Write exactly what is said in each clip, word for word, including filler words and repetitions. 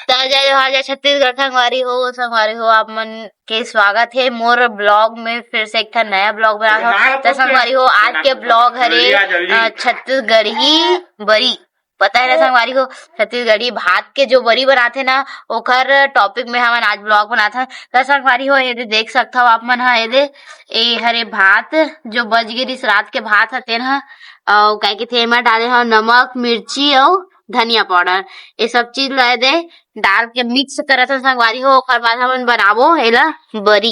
त जय जोहार, जय छत्तीसगढ़ संगवारी हो। संगवारी हो, आप मन के स्वागत हे मोर vlog में। फिर से एक ठन नया vlog बनात हव। त संगवारी हो, आज के vlog हरे, अ, छत्तीसगढ़ी बरी। पता हे ना संगवारी हो, छत्तीसगढ़ी भात के जो बरी बनाथे ना, ओकर topic में हमन आज vlog बनात हन। त संगवारी हो, ये दे देख सकत हव आप मन ह, ये दे, ए हरे भात, जो बच गे रिहिस रात के भात ह तेन ह, अउ का कहिथे, एमा डाले हव नमक, मिर्ची अउ धनिया powder। ये सब चीज ल ये दे डाल के mix करत हन संगवारी हो। ओकर बाद हमन बनाबो एला बरी।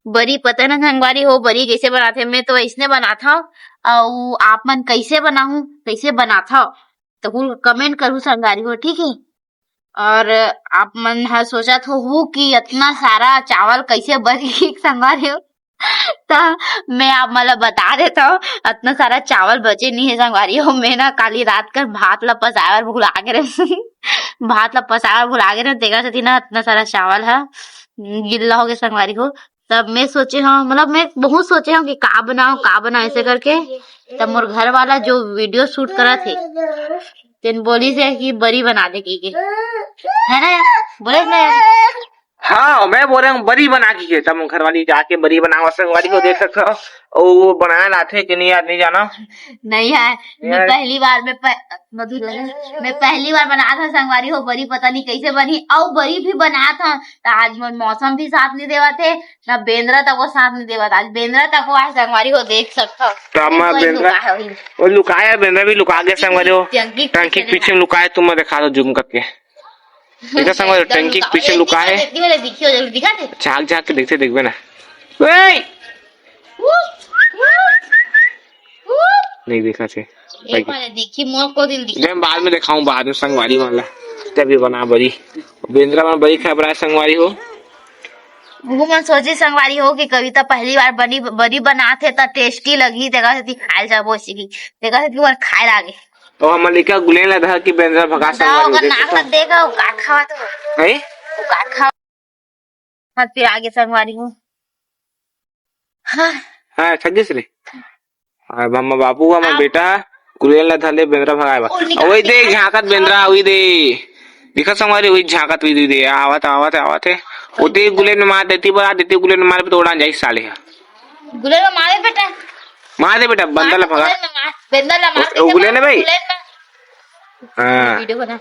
बरी पता ना संगवारी हो, बरी कइसे बनाथे, मैं तो अइसने बनाथव। अउ आप मन कइसे बनाहू, कइसे बनाथव, त कुल comment करहू संगवारी हो, ठीक हे। और आप मन ह सोचत होहू कि अतना सारा चावल कइसे बच गे संगवारी हो, त मैं आप मन ल बता देथव, अतना सारा चावल बचे नइ हे संगवारी हो। मैं ना काली रात कर भात ल पसाए बर भुला गे रहेंव। भात ल पसाए बर भुला गे रहेंव, तेकर सेती ना अतना सारा चावल ह गिल्ला हो गे संगवारी हो। तब मैं सोचे हव, मतलब मैं बहुत सोचे हव कि का बनाओ, का बनाओ ऐसे करके। तब मोर घर वाला जो video shoot करत हे, तेन बोलिस हे कि बरी बना दे कहिके, है ना यार? बोले ना यार? हाँ, मैं बोले हव बरी बना के, तब घर वाली जाके बरी बनावत संगवारी हो, देख सकत हव। अउ वो बनाए ला आथे कि नहीं यार, नहीं जानव। नहीं यार, मैं यार। पहली बार, मैं प-, मधुर लगे। मैं पहली बार बनात हव संगवारी हो बरी, पता नहीं कइसे बनही। अउ बरी भी बनात हव, त आज मोर मौसम भी साथ नहीं देवत हे, ना बेंदरा तको साथ नहीं देवत। आज बेंदरा तको आए संगवारी हो, देख सकत हव। त मैं वही बेंदरा, लुकाए होही। वो लुकाए, बेंदरा भी लुका गे संगवारी हो। टंकी के टंकी के पीछे में लुकाए, तुम मैं दिखा दो zoom करके। देखा संगवारी, एकदम टंकी के लुका-, पीछे ए, लुका दिखा हे। दे, दिखा दे, दिखा दे। झांक झांक के देखथे, देखबे ना। ओए! नहीं दिखत हे। एक बार देखी, मोर को दिल दिखी। मैं बाद में दिखाहूँ, बाद में संगवारी वाला। तभी बना बरी। बेंदरा मन बरी खाए बर आए संगवारी हो। वो मन सोचे संगवारी हो कि कविता पहली बार बनी, बरी बनात हे त tasty लगही, तेकर सेती खाए ल जाबो सीखी, तेकर सेती वो खाए लागे। तो हमर लइका गुलेन ला धर के बेंदरा भगा दाव संगवारी हो, ओकर देख नाक सकथव। ल देख, वो का खावत हो। हैं? वो का खावत? हाथ पे आगे संगवारी हो। हाँ। हाँ, थक गिस रे। अब हमर बाबू, हमर बेटा गुलेन ला धर ले बेंदरा भगाए बर। ओ, निकाल, वही दे, निकाल। झांकत बेंदरा, वही दे। दिखत संगवारी, वही झांकत, वही दे, आवत, आवत, आवत हे। ओती गुलेन में मार देती, बड़ा देती गुलेन में मार, तो उड़ान जाई साले ह। गुलेन में मारे बेटा। मार दे बेटा, बंदर ला भगा। गुलेन में मार, बेंदर ला मार, ओ, ओ, गुलेन है भाई। गुलेन में। हाँ। Video बना।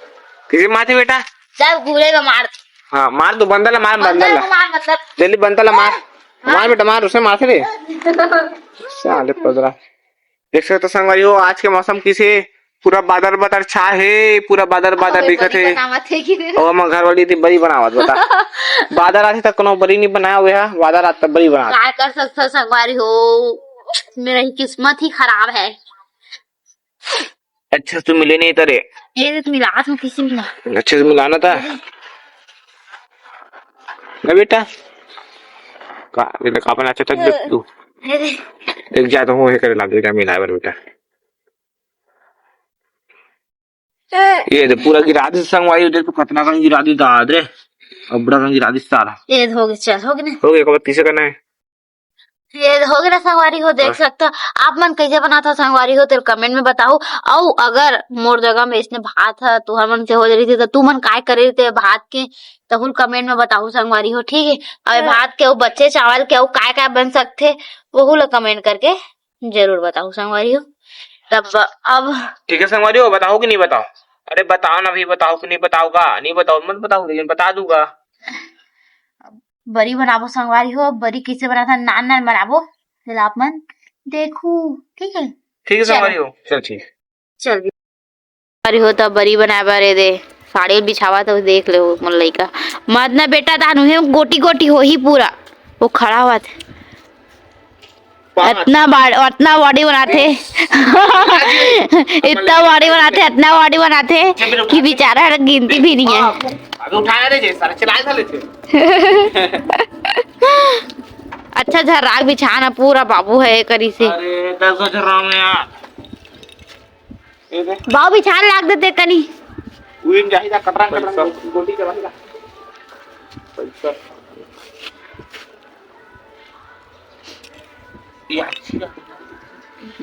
किसे मारथे बेटा? चल, गुलेन में मार। हाँ, मार दो, बंदर ला मार, बंदर ला। मार, बंदर। जल्दी बंदर ला मार। हाँ। मार बेटा, मार, उसे मारथे रे। साले पदरा। देख सकत हव संगवारी हो, आज के मौसम किसे पूरा बादर बादर छा हे, पूरा बादर बादर दिखत हे। अउ हमर घर वाली एती बरी बनावत, बता। बादर आथे त कोनो बरी नहीं बनाए हुए हे, बादर आथे त बरी बनावत। काय कर सकत हव संगवारी हो, मेरा ही किस्मत ही खराब है। अच्छा से मिले नहीं तरे। ये तो मिला था किसी में। अच्छे से मिलाना था ना बेटा। का बेटा, का बना अच्छा तक देख तू। अरे। देख जा तो हो, हे करे लागे क्या मिला है बेटा। ये दे पूरा गिरा दे संगवारी, देख तो कितना कन गिरा दी दाद रे। अबड़ा कन गिरा दी सारा। ये हो गया, चल, हो गया ना? हो गया, एक बार तीसरा करना है। ये हो गया ना संगवारी हो, देख सकत हव। आप मन कइसे बनात हव संगवारी हो, तेला comment में बताहू। अउ अगर मोर जगह में इसने भात ह तुहर मन से हो जाही, त तू मन काय करे रहिते भात के, तहू ल comment में बताहू संगवारी हो, ठीक है? अउ भात के अउ बचे चावल के अउ काय काय बन सकथे, वहू ला comment करके जरूर बताहू संगवारी हो। तब अब ठीक है संगवारी हो, बताहू कि नहीं बताहू? अरे बताओ ना भाई, बताओ कि नहीं बताओ का? नहीं बताओ, मत बताओ, लेकिन बता दूंगा। बरी बनाबो संगवारी हो, बरी कइसे बनाथन, नान नान बनाबो, फिर आप मन देखू, ठीक है? ठीक है चलो। संगवारी हो, चल ठीक। चल संगवारी हो, तब बरी बनाए बर ए दे साड़ी बिछावा तो देख ले मोर लइका। मत ना बेटा, दानु हे गोटी गोटी होही पूरा, वो खड़ा हुआ था। अतना बा-, अतना body बनाथे। इतना body बनाथे, अतना body बनाथे कि बेचारा ह गिनती भी नहीं है। अबे उठाया रे जे, सारा चला था लेते। अच्छा झर्राक बिछाना पूरा बाबू है करी से। अरे, दस झर्रा में यार। बाबू बिछान लाग देते कनी। उइन जाही जा कटरंग कटरंग गोटी चलाही जा।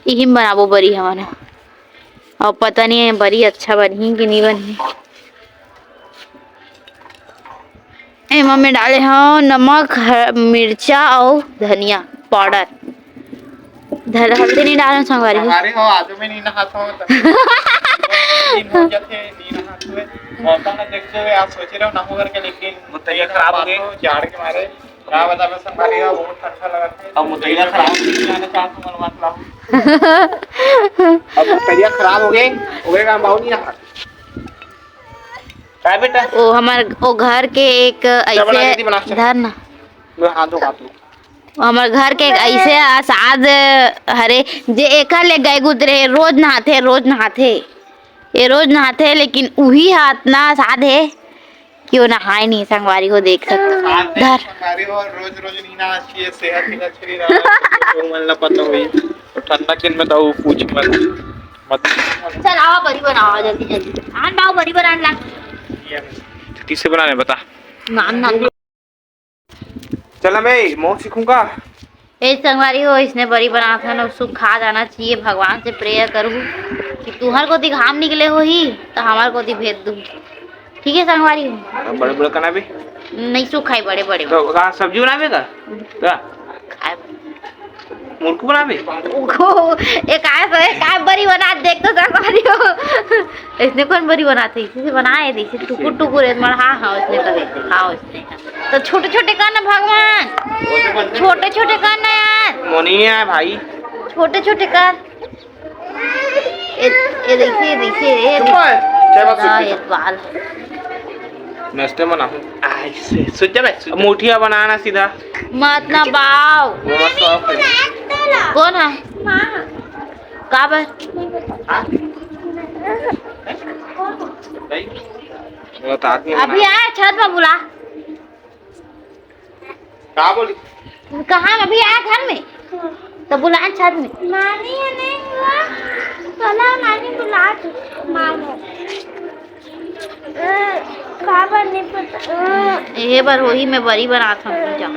इही में बनाबो बरी हमन ह। अउ पता नहीं है बरी अच्छा बनही कि नहीं बनही। एमा मैं डाले हव नमक, ह-, मिर्चा अउ धनिया पाउडर। धर-, हल्दी नहीं डालना संगवारी हो। हमारे हो, आजू में नहीं नहात हो, तो दिन हो जाते, नहीं नहात हुए। मौसम में देखते हुए आप सोचे रहो नहाओ करके, लेकिन मुतैया खराब हो गए। जाड़ के मारे। क्या बतावे संगवारी हो, बहुत ठंडा लगा था। अब मुतैया खराब हो गए। जाने चाहत हूँ, मलवा खराब। अब मुतैया खराब हो गए, हो गए काम बाबू नहीं नहा। काय बेटा? वो हमार, वो घर के एक ऐसे धर ना। मैं हाथ धो, हाथ धो। वो हमर घर के एक ऐसे असाध हरे, जे एकर ले गए गुजरे, रोज नहाथे, रोज नहाथे। ये रोज नहाथे, लेकिन उही ह अतना असाध हे कि वो नहाए नहीं, संगवारी हो देख सकते। धर। संगवारी हो, रोज रोज नहीं नहाना चाहिए, सेहत के लिए अच्छी नहीं रहा। तो मन ला पता हुई। तो ठंडा के दिन में तो पूछ मत, मत। चल, आवा, बरी बनावा, जल्दी, जल्दी। आन बाबू, बरी बनान लाग। किससे बनाने बता? नान, नान। चल ना, मैं मोर सीखूंगा। ए संगवारी हो, इसने बरी बनात हन, सुख खा जाना चाहिए। भगवान से प्रेयर करू कि तुहर कोती घाम निकले होही, तो हमार कोती भेज दू। ठीक है संगवारी हो। बड़े बड़े कना भी? नहीं, सुख खाई बड़े बड़े। तो का सब्जी बनावे का? का? खाए। मुर्कू बनाबे? ओहो, ए काय बे, काय बरी बनात देख तो संगवारी हो। इसने कौन बरी बनात हे? इसी से बनाए दे, इसे टुकुर टुकुर, ए मर, हाँ, हाँ, उसने करे, हाँ, उसने। तो छोटे छोटे कर ना भगवान, छोटे छोटे कर ना यार। मोनी है भाई। छोटे छोटे कर। ए, ए देखिए, देखिए, ए चुप है। चाय बात सुन। ए बाल। नस्ते मना हूँ। आई से, सुन जा बे, सुन जा। मुठिया बनाना सीधा। मत ना बाव। वो मत तो आप। कौन है? का बर? नहीं। वो तो आदमी अभी बना। आया छत में बुला। का बोली? कहाँ अभी आया घर में? तो बुला छत में। नानी ये नहीं हुआ। चला नानी बुला तू। मार दो। अ, का बर नहीं पता। अ, ये बार वही मैं बरी बनात हूँ, जा।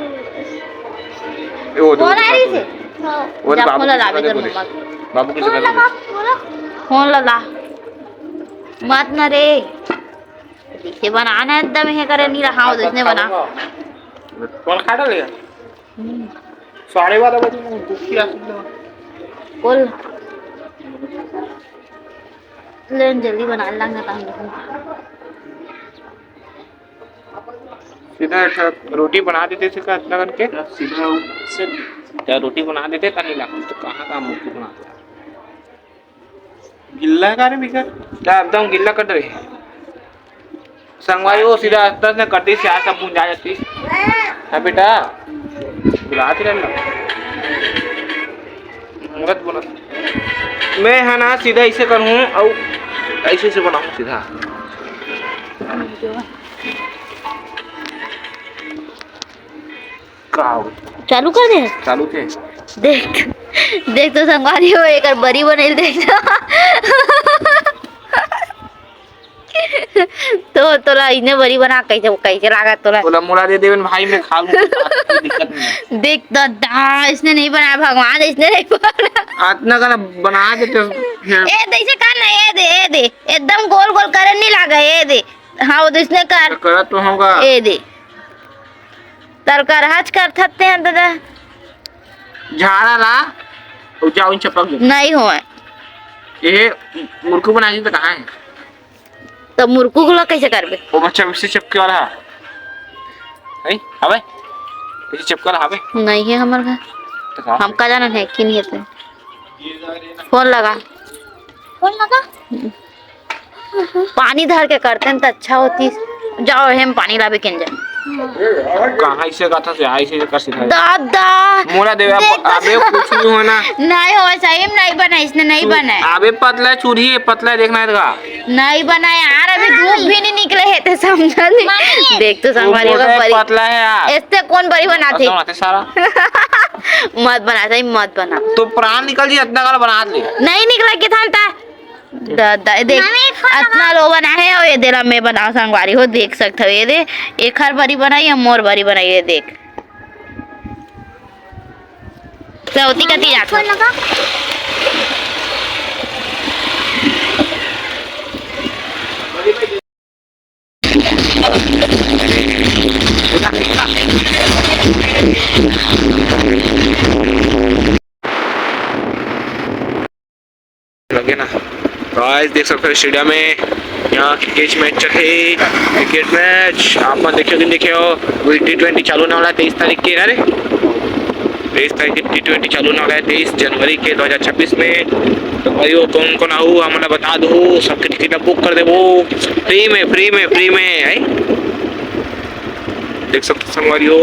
ए, वो दे, बोल आ रही से? हाँ। वो जा, बाबू फोन लगा, बोले। मम्मा को। बाबू किसे फोन लगा, बोले? फोन लगा। मत ना रे। इसे बनाना एकदम हे करे नहीं रहा, इसने बना। कौन खा डालेगा? हम्म। साढ़े बारह बजे में भूख की आती है। बोल। ले जल्दी बना लेंगे काम। सीधा ऐसा रोटी बना देते थे का इतना करके? सीधा से क्या रोटी बना देते का नहीं लागत, तो कहाँ का मूर्ति बनाते? गिल्ला का रे बिकर? क्या एकदम गिल्ला कर दे। संगवारी वो सीधा हाथ से कटी से आ सब बुंजा जाती। हाँ बेटा, बुला के रहना। मत बोला। मैं है ना सीधा इसे करूँ और ऐसे से बनाऊँ सीधा। का हो? चालू कर दे। चालू थे। देख, देख तो संगवारी हो, एकर बरी बनल देख। तो तोला इने बरी बना कैसे, कैसे लागत तोला? बोला मोला दे देवन भाई, मैं खा लूँ, कोई दिक्कत नहीं है। देख दादा, इसने नहीं बनाया भगवान, इसने नहीं बनाया। आतना का ना बना देते फिर। ए, दे इसे कर ना, ए दे, ए दे, एकदम गोल गोल करे नहीं लागा, ए दे। हाँ, वो तो इसने कर। तो करत तो होगा। ए दे। तलकर हच कर थत्ते हैं दादा। झाड़ा ला, और जाओ इन चपक दे। नहीं होए। ये मुर्कू बना दी तो कहाँ है? तो मुर्कू को ला कैसे करबे? वो बच्चा उससे चपके वाला है। नहीं, अबे, कैसे चपके वाला है बे? नहीं है हमारे घर। तो कहाँ? हमका जाना है कि नहीं है तो। फोन लगा। फोन लगा? हम्म। पानी धर के करते हैं तो अच्छा होती। जाओ, हम पानी लाबे केन जाए। कहाँ इसे कथा से आई से कर सिखाई। दादा। मोला देवे, देख तो अबे कुछ नहीं होना। नहीं हो, सही में नहीं बना, इसने नहीं तू बना है। अबे पतला चूड़ी है, पतला देखना है तो का? नहीं बना यार, अभी धूप भी नहीं निकले है तो समझा नहीं। मामी। देख तो वो संगवारी मोटा का है, बड़ी। पतला है यार। इससे कौन बड़ी बनाती? पतला बनाते सारा। मत बना, सही मत बना। तो प्राण निकल जी, इतना गाल बना ले। नहीं निकला कि था दा, दा, देख, मम्मी, एक ठो लगा। अतना लो बना है, और ये दे ला मैं बनाओ संगवारी हो, देख सकत हो, ये दे, एखर बरी बनाई, या मोर बरी बनाई, ये देख। सौती कती मम्मी, एक ठो जात हो? लगा। गाइस, देख सकते हो स्टेडियम में यहाँ क्रिकेट मैच चल रहे, क्रिकेट मैच आप मन देखियो कि नहीं देखियो, अभी टी ट्वेंटी चालू होने वाला है तेईस तारीख के, अरे तेईस तारीख के टी ट्वेंटी चालू होने वाला है, तेईस जनवरी के दो हज़ार छब्बीस में। तो भाई वो कौन कौन आऊ, हमला बता दो, सबके टिकट बुक कर देबो फ्री में, फ्री में, फ्री में है। देख सकते हो संगवारी हो।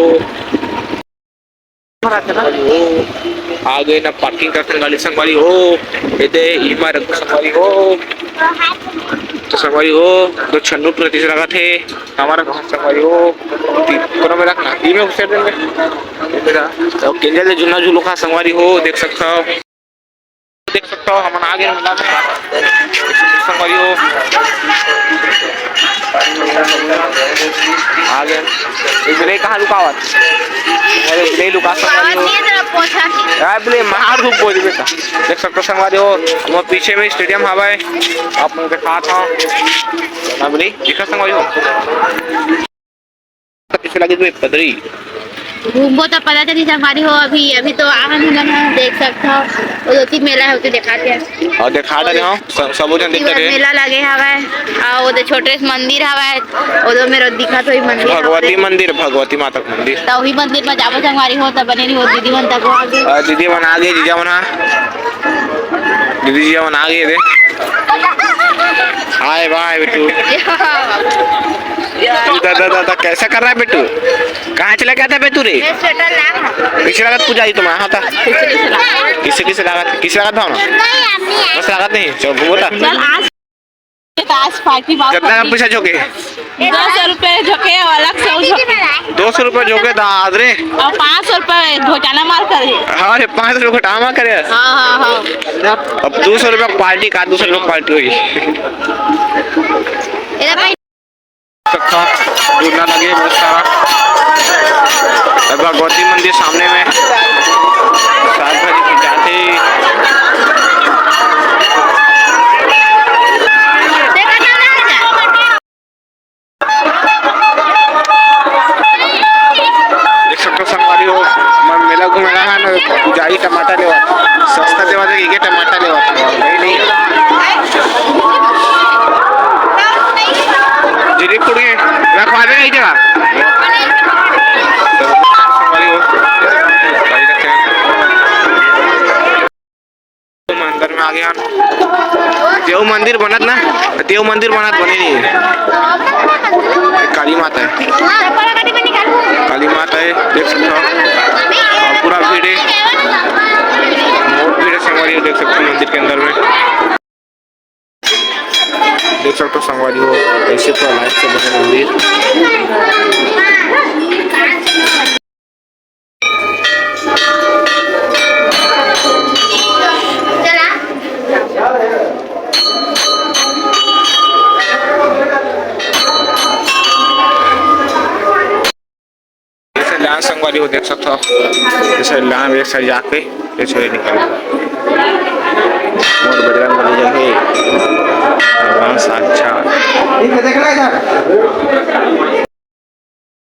संगवारी हो, आ गए ना पार्किंग करथन गाड़ी संगवारी हो, एदे इमा रख संगवारी हो। तो संगवारी हो, तो छन्नू प्रति लगा थे हमारा कहाँ संगवारी हो, ती-, कोनो में रखना, ई में घुसेड़ देंगे। ये मेरा, तो केंजल ले झुन्ना झुलू का संगवारी हो, देख सकता हो। देख सकता हो, हमन आ गए मेला में। संगवारी हो, आ गए। ये बिलई कहाँ लुकावत? अरे बिलई लुका संगवारी हो। यार बिलई मार धूप बोल बेटा। देख सकता हो संगवारी हो, वो पीछे में स्टेडियम हवा है, आप लोग दिखा था ना बिलई, दिखा संगवारी हो। कइसे लगे तुम्हें पदरी? घूमबो तो पता चली संगवारी हो, अभी, अभी तो आहन हमन ह, देख सकत हव, वो दो तीन मेला होते दिखाते हैं। और दिखा दे रहे हो, सब, सब जन देखते रहे। मेला लगे हवय, और वो दे छोटे से मंदिर हवय, वो दो मेरे दिखत होई मंदिर भगवती हवय। मंदिर, भगवती माता का मंदिर। तो वही मंदिर में जाबो संगवारी हो, तो बने रही हो दीदी मन तक वहाँ के। और दीदी मन आ गए, जीजा मन, हाँ। दीदी जीजा मन आ गए रे। हाय बाय बेटू। दादा, दादा, कैसा कर रहा है बेटू? कहाँ चला गया था बेटू रे? ये स्वेटर ला ना। किसी लागत पूजा आई तुम्हारा, हाँ था। किसी किसी लागत, किसी लागत भावना? बस लागत नहीं, चलो घूमो था। चल आज, आज पार्टी बात कितना का करती। पैसा झोंके? दो सौ रुपए झोंके और अलग से वो झोंके। दो सौ रुपए झोंके दाद रे। और पाँच सौ रुपए घोटाला मार करे। हाँ रे, पाँच सौ रुपए घोटाला मार करे। हाँ, हाँ, हाँ। अब दो सौ रुपए पार्टी का, दो सौ रुपए पार्टी होगी। एला भाई। तथा झूला लगे बहुत सारा। और भगवती मंदिर सामने में। सात बजे की जाते ही। देख सकते हो संगवारी हो, मैं मेला घूमे रहा ना, जाई टमाटर लेवा, सस्ता देवा दे, ये टमाटर लेवा, वही नहीं। जिलेबी पूरी रखवा दे, नहीं जगह। संगवारी हो, भाई रखे हैं। अंदर में आ गया। देव मंदिर बनत ना, देव मंदिर बनत बने नहीं है। काली माता है, काली माता है, देख सकते हो। और पूरा भीड़ है, बहुत भीड़ है संगवारी, देख सकते हो मंदिर के अंदर में। देख सकते हो संगवारी हो, ऐसे पूरा लाइट से बने मंदिर। जैसे लान संगवारी हो देख सकते हो, जैसे लान एक साइड जाके ये छोरे निकल मोर बजरंग बली जंगे भगवान साक्षात।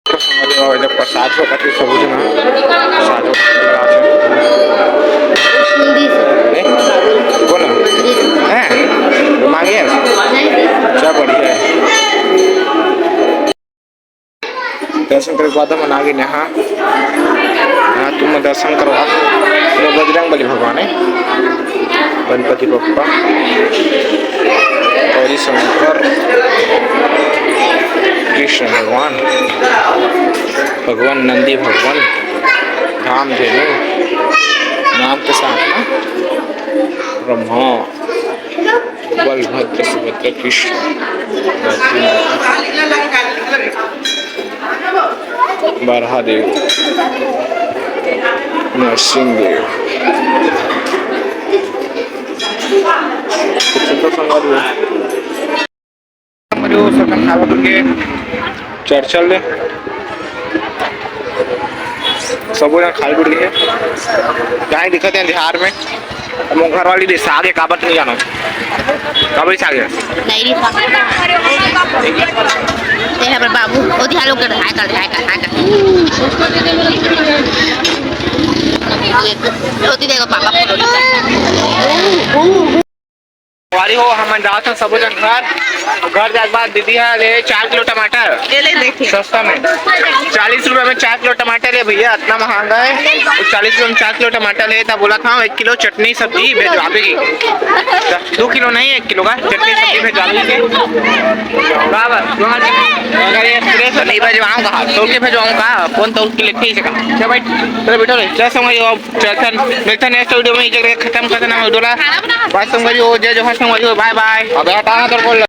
तो समझ में आवे, जब प्रसाद हो, कथी सब कुछ ना, प्रसाद हो, हिंदी से। नहीं? बोलो। हिंदी से। हैं? मांगे? नहीं। क्या बढ़िया है। दर्शन करे के बाद हमन आगे नहा, नहा तुम दर्शन करवा, ये बजरंग बली भगवान है। गणपति बप्पा, गौरी शंकर, कृष्ण भगवान, भगवान नंदी भगवान, रामधेनु, नाम के साथ ना ब्रह्मा, बलभद्र, सुभद्रा, कृष्ण, बराह देव, नरसिंह देव। कुछ तो संगवारी हो। चर्चल ले। सबो जन खाई उठ गए। काहे दिक्कत है बिहार में? अब वो घर वाली दे सागे काबत नहीं जानो। काबत सागे? नहीं रे सागे। ते हमर बाबू, ओती हालो कर, हाय कर, हाय कर, हाय कर। ओती देखो पापा फोटो। संगवारी हो, हमन जात हन सबो झन घर। घर जाए के बाद दीदी ह ले चार किलो टमाटर। ये ले देखिए। सस्ता में चालीस रुपया में चार किलो टमाटर है भैया, इतना महंगा है। तो चालीस रुपया में चार किलो टमाटर है, तब बोला था एक किलो चटनी सब्जी भेजवावे की। दो किलो नहीं, एक किलो का चटनी सब्जी भेजवावे की। बराबर। अगर ये फ्रेश नहीं भेजवाऊँ कहा, तोड़ के भेजवाऊँ कहा, कौन तोड़ के लेते ही सका। चल भाई, चलो बेटो रे, चल संगवारी हो, चलथन, मिलथन next video में। ये जगह खत्म करथन हम video ला। बस संगवारी हो, जय जोहार संगवारी हो, bye bye। अबे हटाना तोर को।